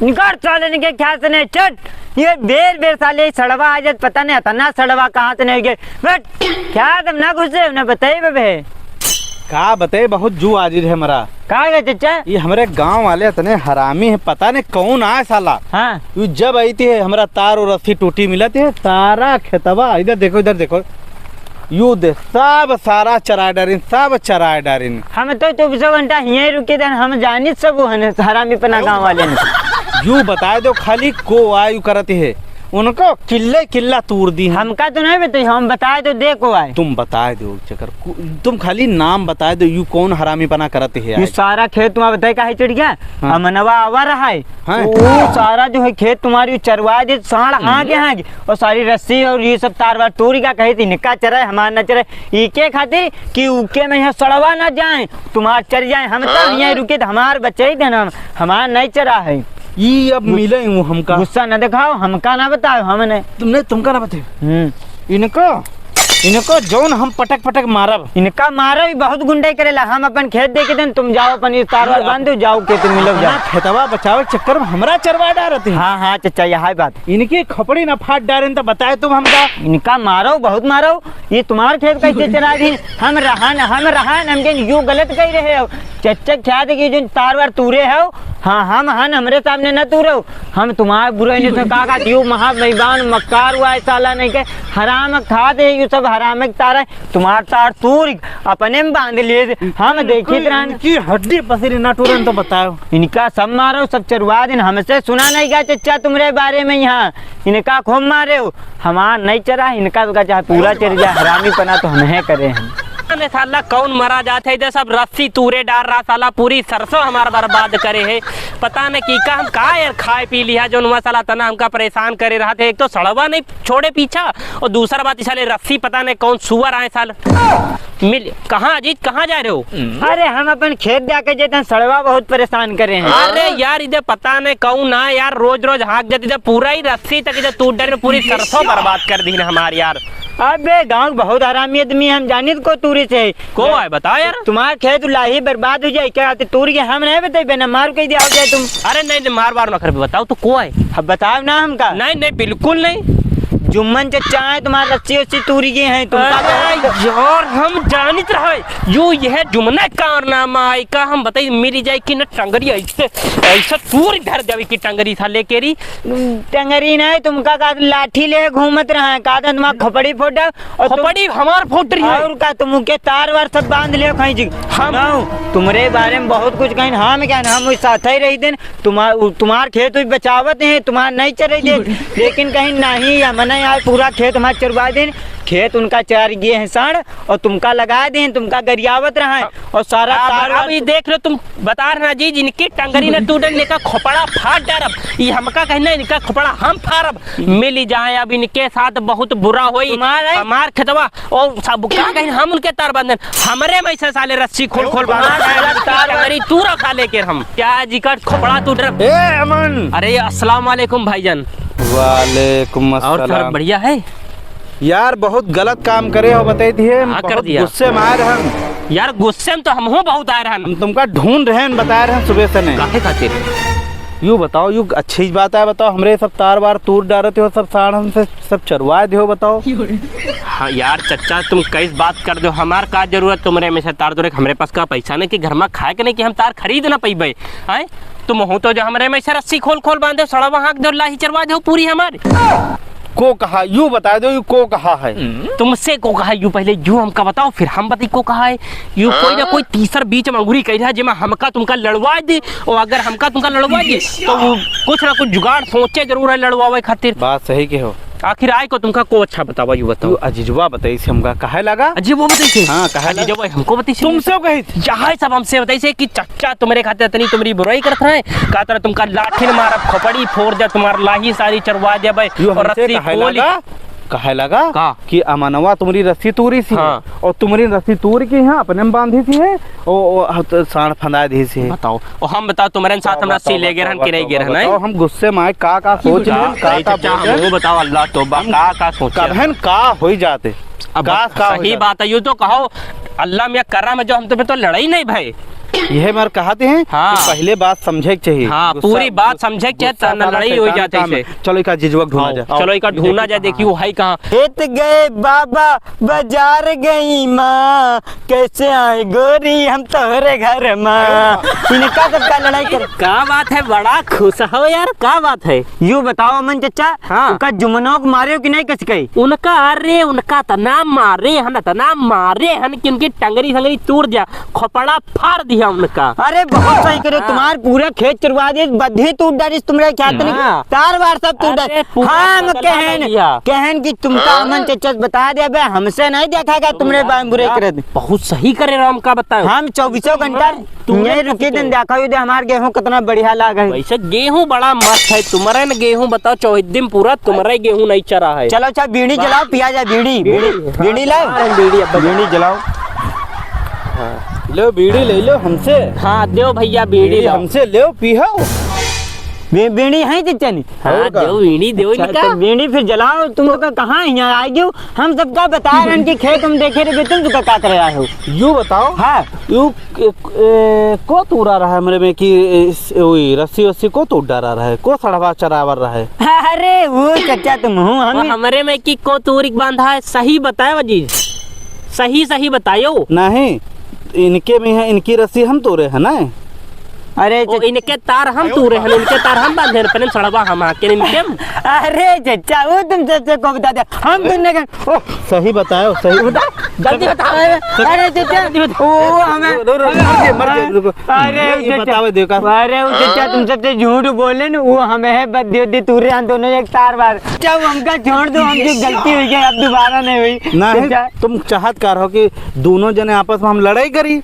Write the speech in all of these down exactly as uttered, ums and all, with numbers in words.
निकल साले, इनके ख्याल से नहीं, चट। ये बेर बेर साले सड़वा आ जात, पता नहीं इतना सड़वा कहाँ से नहीं गए। बट क्या तुम ना घुसे, ना बताई बे। का बताई, बहुत जू आजिर है हमारा। का है चचा? ये हमरे गाँव वाले इतने हरामी हैं, पता नहीं कौन आए साला। हाँ। यू जब आइत है, हमरा तार और रस्सी टूटी मिलत है, सारा खेतवा, इधर देखो, इधर देखो, यू दे, सब सारा चराय डारिन, सब चराय डारिन। हम तो चौबीसों घंटा हियें रुकी देन, हम जानित सब हन हरामी पना गाँव वाले ने। यू बताए दो खाली को आयु करत है, उनको किल्ले किल्ला तूर दी हम। हमका तो नहीं बताई, हम बताए तो दे को आए। तुम बताए दो चक्कर, कु-, तुम खाली नाम बताए दो, यू कौन हरामी पना करत है यू आज? सारा खेत तुम्हारा बताए काहे चढ़ गया? हाँ। अमनवा आवा रहा है। हाँ। वो सारा जो है खेत तुम्हारी चरवा दे, साँड़ हम्म। हाँके हाँके। और सारी रस्सी और ये सब तार वार तोड़ का कहे थी, इनका चराए, हमार न चराए। इके खातिर कि उके में यहाँ सड़वा ना जाए, तुम्हार चर जाए। हम तो हाँ। यहाँ रुके तो हमार बचाई देना, हमार नहीं चरा है। ई अब गु-, मिले हूँ हमका। गुस्सा न दिखाओ, हमका ना बताओ, हमने। तुमने, तुमका ना बताओ। हम्म। इनको, इनको जौन हम पटक पटक मारब। इनका मारो ही बहुत गुंडे करेला, हम अपन खेत देखे देन, तुम जाओ अपन ये तार वार बांधो, जाओ खेत में मिलो जाओ। अपना खेतवा बचावे के चक्कर में हमरा चरवा डारत है। हाँ, हाँ, चचा, यह है बात। इनकी खोपड़ी ना फाट डारेन तो बताए तुम हमका। इनका मारो, बहुत मारो, ये तुम्हार खेत कैसे चरा दी? हम रहन, हम रहन, हम जन यू गलत कह रहे हो। चच्चा क्या देखिए जो तार वार तूरे हो, हाँ, हम हन, हमरे सामने न तूरो। हम तुम्हार बुराई नहीं से का, का, यू महाबैबान मक्कार हुआ है साला नहीं के, हराम खाते हैं, यू सब हराम के तार है। तुम्हार तार तूर अपने में बांध लिए, हम देखित रहन। इनकी हड्डी पसरी ना टूरन तो बताओ। इनका सब मारो, सब चरवा दिन, हमसे सुना नहीं गया चच्चा तुम्हरे बारे में यहाँ। इनका खूब मारे हो, हमार नहीं चरा, इनका तो का चाहे पूरा चर जाए, हरामी पना तो हम है करे हैं। अरे साला कौन मरा जात है, इधर सब रस्सी तूरे डार रहा साला, पूरी सरसों हमार बर्बाद करे है। पता न की का हम का यार खाए पी लिया, जो नुआ साला तना हमका परेशान करे रहा थे। एक तो सड़वा नहीं छोड़े पीछा, और दूसरा बात, इसाले रस्सी पता नहीं कौन सुअर आए साल। मिल, कहाँ अजीत, कहाँ जा रहे हो? अरे, हम अपन खेत जाके जेतन, सड़वा बहुत परेशान करे हैं। अरे यार, इधर पता नहीं कौन ना यार, रोज रोज हाँक जाती, इधर पूरा ही रस्सी तक इधर टूट डर में पूरी सरसों बर्बाद कर दी ना हमार यार। अबे, गाँव के बहुत हरामी आदमी है, हम जानित को तूरी से। को आए, बताओ यार। तुम्हार खेत लाही बर्बाद हो जाए, क्या आते तूर के हम नहीं बताइबे ना, मार कह दिया हो जाए तुम। अरे नहीं, नहीं, मार वार ना कर, बताओ तो को आए। अब बताओ ना हमका। नहीं, नहीं, बिल्कुल नहीं। जुम्मन चच्चा है, तुम्हार रस्सी उस्सी तूरी गए हैं, तुम का अरे यार, हम जानित रहे, यो यह जुम्मन कारनामा है, का हम बताई, मिल जाए कि न टंगरी ऐसे, ऐसे तूर धर देवे कि टंगरी साले केरी। टंगरी नहीं, तुमका का लाठी ले घूमत रहा है, का तुम्हार खोपड़ी फोड़ और तुम खोपड़ी हमार फूट रही है। और का तुम उनके तार वार सब बांध लियो कहीं जी। हम ना, तुम्हरे बारे में बहुत कुछ कहीं हम क्या, हम उस साथ ही रही दिन, तुम्हार, उ-, तुम्हार खेत भी बचावत हैं, तुम्हार नहीं चरे दे, लेकिन कहीं नहीं, या मने यार पूरा खेत हमार चरवा दिन, खेत उनका चर गए हैं साँड़, और तुमका लगा दे हैं, तुमका गरियावत रहा है, और सारा अब, तार अब वार ये देख लो तुम, बता रहे ना जी, जिनकी टंगरी न टूटे, इनका खोपड़ा फाड़ डारब। ये हमका कहना, इनका खोपड़ा हम फाड़ब। मिल जाए, अब इनके साथ बहुत बुरा होई। तुम्हारा है? हमार खेतवा और सब का कहीं हम उनके तार बांधन। हमरे में से साले रस्सी खोल खोल बांधन। तुम्हारा तार टंगरी तू रखा लेके हम। क्या जी का खोपड़ा टूट रहा? ए अमन। अरे अस्सलाम वालेकुम भाईजान। वालेकुम और सब अस्सलाम। बढ़िया है? यार, बहुत गलत काम करे हो, बताई दिए, हाँ, कर बहुत दिया। गुस्से में आए रहन। यार, गुस्से में तो हमहू बहुत आए रहन। हम तुमका ढूंढ रहन, बताए रहन सुबह से नहीं। काहे खातिर? यू बताओ, यू अच्छी बात है, बताओ, हमरे सब तार वार तूर डारत हो, सब साँड़न से सब चरवा दे हो, बताओ। हाँ यार, चच्चा, तुम कैस बात कर दो, हमार का जरूरत तुमरे में से तार तोरे, हमरे पास का पैसा नहीं कि घर में खाए के नहीं कि हम तार खरीद ना पइबे, हैं? तुम हो तो जो हमरे में से रस्सी खोल खोल बांधे, सड़वा हाँक दो, लाही चरवा दो पूरी हमारी। को कहा, यू बता दो, यू को कहा है? तुमसे को कहा, यू पहले यू हमका बताओ, फिर हम बताई को कहा है। यू कोई ना कोई तीसर बीच में अंगुरी कह रहा है, जेमा हमका तुमका लड़वा दे, और अगर हमका तुमका लड़वा दे, तो वो कुछ ना कुछ जुगाड़ सोचे जरूर है लड़वावे खातिर। बात सही के हो। आखिर आए को तुमका को अच्छा बतावा, यू बताओ। यू अजीजवा बताई से हमका कहे लगा। अजीजवा बताई से? हाँ, कहे लगा। अजीजवा हमको बताई से। तुमसे कही थी। चाहे सब हमसे बताई से कि चच्चा तुम्हरे खातिर इतनी तुम्हरी बुराई करत रहे, का तरह तुमका लाठिन मारब, खोपड़ी फोड़ दे, तुम्हार लाही सारी चरवा दे भाई, यू और हमसे रस्सी कहे खोली। लगा, कहे लगा का? कि अमनवा तुम्हरी रस्सी तूरी सी है, हाँ। और तुम्हरी रस्सी तूर के यहाँ अपने में बांधी सी है, ओ, ओ, हत-, साँड़ फंदा दी सी है। बताओ, और हम बताओ, तुम्हरे साथ बताओ, हम रस्सी बताओ, ले गए रहन बताओ, कि नहीं गए रहन, बताओ, हैं? हम गुस्से में आए, का, का सोच का, लेन, का, का, का, का बोल देन? बताओ, अल्लाह तोबा, हम का, का सोच कबहन का होई जाते? अब का, बस का हो सही जाते? बात है, यू तो कहो, अल्लाह मियाँ करम है जो हम तुम्हें तो लड़ाई नहीं भाई। यह मर कहते हैं कि हाँ। पहले बात समझे के चाहिए। हाँ, गुस्सा, पूरी बात गुस्सा, समझे के चाहिए, गुस्सा तब ना साला लड़ाई हो शैतान जाते काम से। है। चलो, इका जीजवा ढूंढा जाए। चलो, इका ढूंढा जाए, देखिए, वो है कहाँ। खेत गए बाबा, बाजार गई माँ, कैसे आए गोरी हम तोहरे घर माँ। इनका सबका लड़ाई कर। का बात है, बड़ा खुश हो यार, का बात है? यू बताओ अमन चचा, हाँ। उनका जुमनों को मारे हो कि नहीं कस के? उनका, अरे, उनका तना मारे हन, तना मारे हन कि उनकी टंगरी संगरी तोड़ दिया, खोपड़ा फाड़ दिया उनका। अरे, बहुत सही करे, हाँ। तुम्हार पूरा खेत चरवा दिए, बद्धी तोड़ डारिस तुम्हरे खेत में, हाँ। तार वार सब तोड़ डारिस। अरे, पूरा हम बदला कहन, लिया। कहन कि तुमका अमन चचा से बता दे, अबे हमसे नहीं देखा गया तुम्हरे बारे में बुरे करत। बहुत सही करे राम, का बताओ। हम चौबीसों घंटा तू नहीं रुकी, तुम देखा ही दे हमार गेहूं कितना बढ़िया लाग है। वैसे गेहूं बड़ा मस्त है तुम्हरे न, गेहूं बताओ, चौदह दिन पूरा तुम्हरे गेहूं नहीं चरा है। चलो अच्छा, बीड़ी जलाओ, पिया जाए बीड़ी। बीड़ी, हाँ, बीड़ी लाओ। हाँ, बीड़ी, अब बीड़ी जलाओ। हाँ। लो बीड़ी ले लो हमसे। हाँ, देव भैया बीड़ी बीड़ी लाओ। हमसे लेव, पीहो। बी-, बीड़ी है चचा नी? हाँ, और का? देव बीड़ी, देव अच्छा, इनका। तो बीड़ी फिर जलाओ, तुम लोग का कहाँ है यहाँ आ गयो? हम सबका बता रहे हैं कि खेत हम देखे रहे, तुम लोग का, का करे आए हो? यू बताओ। हाँ। यू, ए, ए, को तूरा रहा है हमरे में कि, ए, स-, ओई, रस्सी वस्सी को तूर डारा रहा है? को सड़वा चरावर रहा है? अरे, वो चचा तुम हो, हम वो हमरे में कि को तूर एक बांधा है, सही बताए वजीर। सही, सही बतायो। नहीं, इनके में है, इनकी रस्सी हम तोरे है ना। अरे ओ, च- इनके तार हम तूरे हन, इनके तार हम बांधे हन, पहले सड़वा हम आके इनके। अरे चचा, वो तुम सबसे को बता दे, हम तुमने कहा, ओ, सही बताओ, सही बता। जल्दी बताओ। अरे, अरे चचा, जल्दी बताओ। वो हमें, रो, रो, रो, मर गए, मर गए, रुको। अरे ये चचा, बताओ, देखा। अरे वो चचा, तुम सबसे झूठ बोले न, वो हमें है बद्दी उद्दी तूरे हम दोनों एक तार बार। चचा, हमका छोड़ दो, हमसे गलती हुई गई, अब दोबारा नहीं हुई। नहीं, चचा। तुम चाहत कार हो कि दोनों जने आपस में हम लड़ाई करी?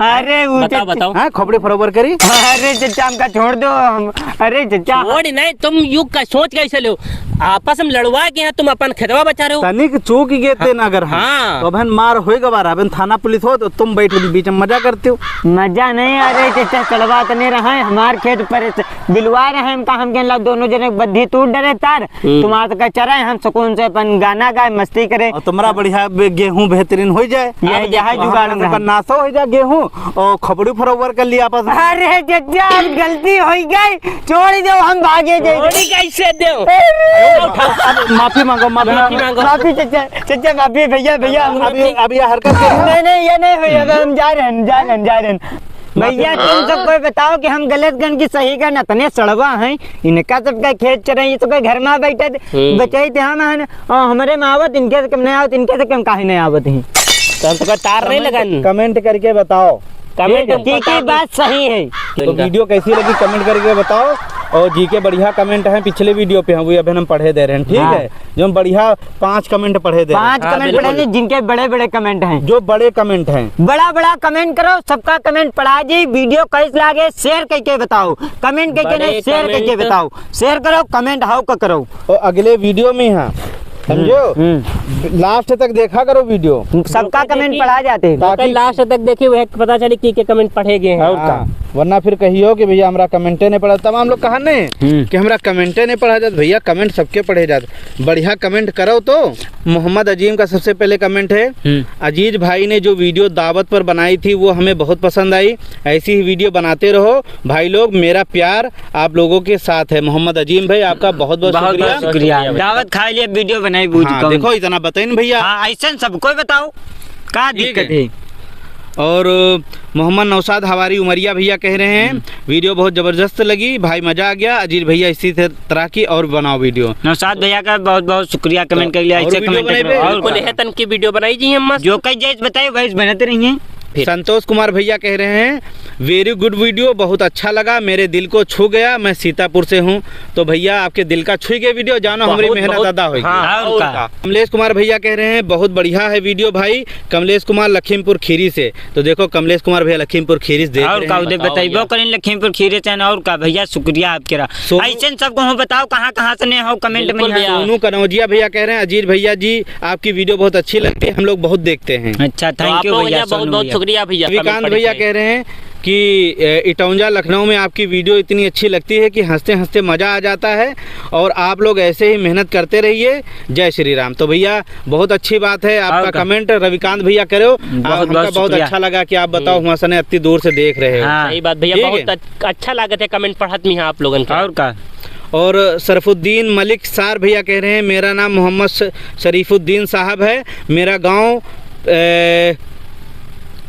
अरे, वो बताओ, चचा। बताओ। हाँ, खोपड़ी फरोबर करी? अरे, चचा, हमका छोड़ दो, हम, अरे, चचा। छोड़ नहीं, तुम यू का सोच कैसे लो? आपस में लड़वा के यहाँ तुम अपन खेतवा बचा रहे हो। तनिक चूक गए थे ना अगर हम, हाँ। तो अबहन मार होई गवा रहा, अबहन थाना पुलिस हो तो तुम बैठ बीच में मजा करते हो। मजा नहीं, अरे, चचा, चढ़वा तो नहीं रहा है, हमार खेत पर बिलवा रहे हैं, हम कहा, हम कहला दोनों जने बद्धी टूट डरे तार, हम्म। तुम आज का चराए, हम सुकून से अपन गाना गाए, मस्ती करे। और तुम्हारा बढ़िया बे-, गेहूं बेहतरीन हो जाए। यह, अब यह देखो, जुगाड़ हमारा में सबका है। नाशो हो जाए गेहूं और खपड़ी फरोवर कर लिया आपस में। अरे चचा, अब गलती हो गई, छोड़ दो, हम भागे जाए। छोड़ी कैसे दो? अरे। अब माफी मांगो, माफी माफी मांगो। मांगो। माफी चचा, चचा माफी भैया, भैया हम अभी, अभी ये हरकत कर नहीं, नहीं, ये नहीं भैया, हम जा रहे हैं, जा रहे हैं, जा रहे हैं। भैया, तुम सब कोई बताओ कि हम गलत गन की सही गन, इतने सड़वा हैं, इनका सबका खेत चराई, ये तो कोई घर में बैठे थे, हम्म। बचाई थे हम, हैं, और हमरे में आवत, इनके से कम नहीं आवत, इनके से कम काहे नहीं आवत हैं? तो हम सबका तार नहीं comment, लगन। Comment करके बताओ। Comment की, की बताओ। बात सही है। तो video कैसी लगी, comment करके बताओ। और जी के बढ़िया comment है, पिछले video पे हम, वो अभी हम पढ़े दे रहे हैं, ठीक हाँ। है? जो हम बढ़िया पाँच comment पढ़े दे रहे हैं। पाँच हाँ, comment बिल्कुल। पढ़े दे, जिनके बड़े-बड़े comment हैं। जो बड़े comment हैं। बड़ा-बड़ा comment करो, सबका comment पढ़ा जी। Video कैस लागे, share करके बताओ, comment करके बड़े नहीं, share करके comment। बताओ, share करो, comment हाउ का करो। और अगले video में हाँ, समझो? हम्म, हम्म। Last तक देखा करो video। सबका comment पढ़ा जाते हैं। ताकि last तक देखिए, वह पता चले कि के comment पढ़े गए हैं। और का? हाँ, वरना फिर कहियो कि भैया हमरा comment नहीं पढ़ा। तमाम लोग कहा नहीं हम्म। कि हमरा comment नहीं पढ़ा जात, भैया comment सबके पढ़े जात। बढ़िया comment करो तो। मोहम्मद अजीम का सबसे पहले comment है, हम्म। अजीज भाई ने जो video दावत पर बनाई थी वो हमें बहुत पसंद आई, ऐसी ही video बनाते रहो भाई लोग, मेरा प्यार आप लोगों के साथ है। मोहम्मद अजीम भाई आपका बहुत बहुत बहुत शुक्रिया। बहुत शुक्रिया। दावत खाए लिए video बनाई बूझ हाँ, कौन? देखो इतना बताइन भैया। हाँ, ऐसन सबको बताओ, का ठीक दिक्कत है। है? और मोहम्मद नौशाद हवारी उमरिया भैया कह रहे हैं, हम्म। Video बहुत जबरदस्त लगी भाई, मजा आ गया। अजीज भैया इसी तरह की और बनाओ video। नौशाद भैया का बहुत बहुत शुक्रिया, comment तो कर लिया, और ऐसे video comment बनाए करो। बे। और बिल्कुल, का? यह तन की video बनाई जी हम मस्त। जो कहीं जैसे बताए वैसे बनाते रहिए। फिर। संतोष कुमार भैया कह रहे हैं, Very good video, बहुत अच्छा लगा, मेरे दिल को छू गया, मैं सीतापुर से हूँ। तो भैया आपके दिल का छुई गए video, जानो बहुत, हमारी मेहनत बहुत, अदा होगी। हाँ, और और का? का? कमलेश कुमार भैया कह रहे हैं, बहुत बढ़िया है video भाई। कमलेश कुमार लखीमपुर खीरी से। तो देखो, कमलेश कुमार भैया लखीमपुर खीरी से देख और रहे का हैं। उधर बताओ बताइबो भैया। करें लखीमपुर खीरी से, और का भैया, शुक्रिया आपके रहा। सोनू ऐसे सबको हम बताओ, कहाँ, कहाँ से नहीं हो, comment में बिल्कुल यहाँ। भैया। सोनू कनौजिया भैया कह रहे हैं, अजीज भैया जी, आपकी video बहुत अच्छी लगती है, हम लोग बहुत देखते हैं। अच्छा, तो thank आप you लोग भैया, भैया बहुत, सोनू बहुत भैया। शुक्रिया भैया, comment रविकांत पढ़े भैया के। कह रहे हैं कि, अ, इटौंजा लखनऊ में आपकी video इतनी अच्छी लगती है कि हंसते हंसते मजा आ जाता है, और आप लोग ऐसे ही मेहनत करते रहिए। जय श्री राम। तो भैया, बहुत अच्छी बात है, आपका और का? Comment रविकांत भैया करो। बहुत, आ, बहुत हमका बहुत शुक्रिया। अच्छा लगा कि आप बताओ, हम्म। हुआ सने इतनी दूर से देख रहे हो। हाँ। सही बात भैया, ठीक बहुत है। अच्छ-, अच्छा लागत है comment पढ़त में आप लोगन के। और का? और शरफुद्दीन मलिक सार भैया कह रहे हैं, मेरा नाम मोहम्मद श-, शरीफुद्दीन साहब है, मेरा गांव, ए,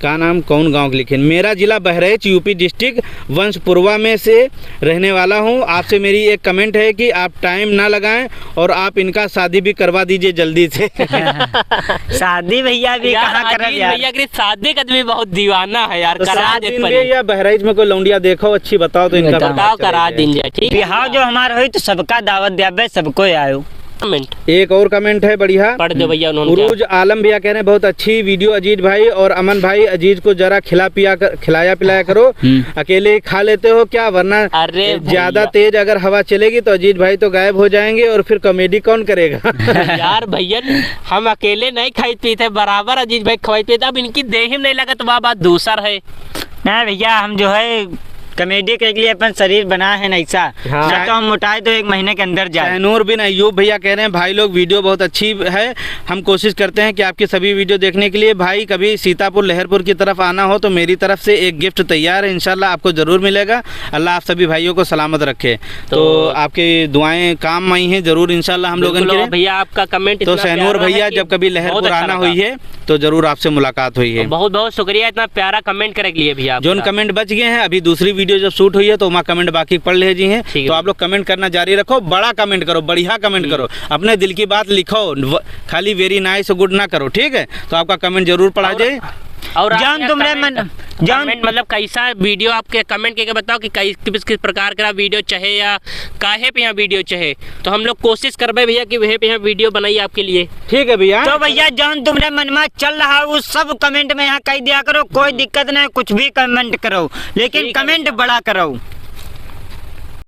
का नाम, कौन गांव के लिखे? मेरा जिला बहराइच, यूपी district वंशपुरवा में से रहने वाला हूँ। आपसे मेरी एक comment है कि आप time ना लगाएं और आप इनका शादी भी करवा दीजिए जल्दी से। शादी भैया भी यार, कहाँ करब अजीत यार? भैया के शादी का आदमी बहुत दीवाना है यार, तो करा शादी दे में परी। या बहराइच में कोई लौंडिया देखो अच्छी, बताओ तो इनका बताओ। बताओ, करा दीन जाए, ठीक है? बिहाव जो हमार होई तो सबका दावत द्याबे, सबको आयो। Comment। एक और comment है बढ़िया। पढ़ दे भैया, उन्होंने क्या? उरूज आलम भैया कह रहे हैं, बहुत अच्छी video अजीज भाई और अमन भाई, अजीज को जरा खिला पिया कर, खिलाया पिलाया करो। हम्म। अकेले ही खा लेते हो क्या? वरना अरे ज्यादा भैया। तेज अगर हवा चलेगी तो अजीज भाई तो गायब हो जाएंगे और फिर comedy कौन करेगा? यार भैया, हम अकेले नहीं खाइत पीत है, बराबर अजीज भाई खवाइत पीत। अब इनकी देही में नहीं लगत, वह बात दूसर है। नहीं भैया, हम जो है comedy के लिए अपन शरीर बना है ना ऐसा, हाँ। ना तो हम मोटाए तो एक महीने के अंदर जाए। शहनूर बिन अय्यूब भैया कह रहे हैं, भाई लोग video बहुत अच्छी है, हम कोशिश करते हैं कि आपकी सभी video देखने के लिए। भाई कभी सीतापुर लहरपुर की तरफ आना हो तो मेरी तरफ से एक gift तैयार है, इंशाल्लाह आपको जरूर मिलेगा। अल्लाह आप सभी भाइयों को सलामत रखे। तो तो आपकी दुआएं काम आई हैं जरूर इंशाल्लाह हम लोगन बिल्कुल, के लिए। और भैया आपका comment तो इतना शहनूर प्यारा है भैया कि जब कभी बहुत लहरपुर अच्छा आना लगा। हुई है तो जरूर आपसे मुलाकात हुई है। बहुत बहुत शुक्रिया इतना प्यारा comment करे के लिए भैया जोन आपका। Comment बच गए हैं, अभी दूसरी video जब shoot हुई है तो वहाँ comment बाकी पढ़ ले जी हैं। ठीक है। तो आप लोग comment करना जारी रखो, बड़ा comment करो, बढ़िया comment हम्म। करो, अपने दिल की बात लिखो, व-, खाली very nice good ना करो, ठीक है? तो आपका comment जरूर पढ़ा और, जाए। और आप जौन यहाँ तुमरे comment, मन, जौन comment मतलब कैसा video आपके comment करके बताओ कि किस, किस, किस प्रकार का video चाहे या काहे पे यहाँ video चाहे, तो हम लोग कोशिश करबे भैया कि वहे पे यहाँ video बनाई आपके लिए। ठीक है भैया। तो भैया जौन तुमरे मन में चल रहा है वो सब comment में यहाँ कह दिया करो, कोई दिक्कत नहीं, कुछ भी comment करो, लेकिन ठीक है comment भैया। बड़ा करो।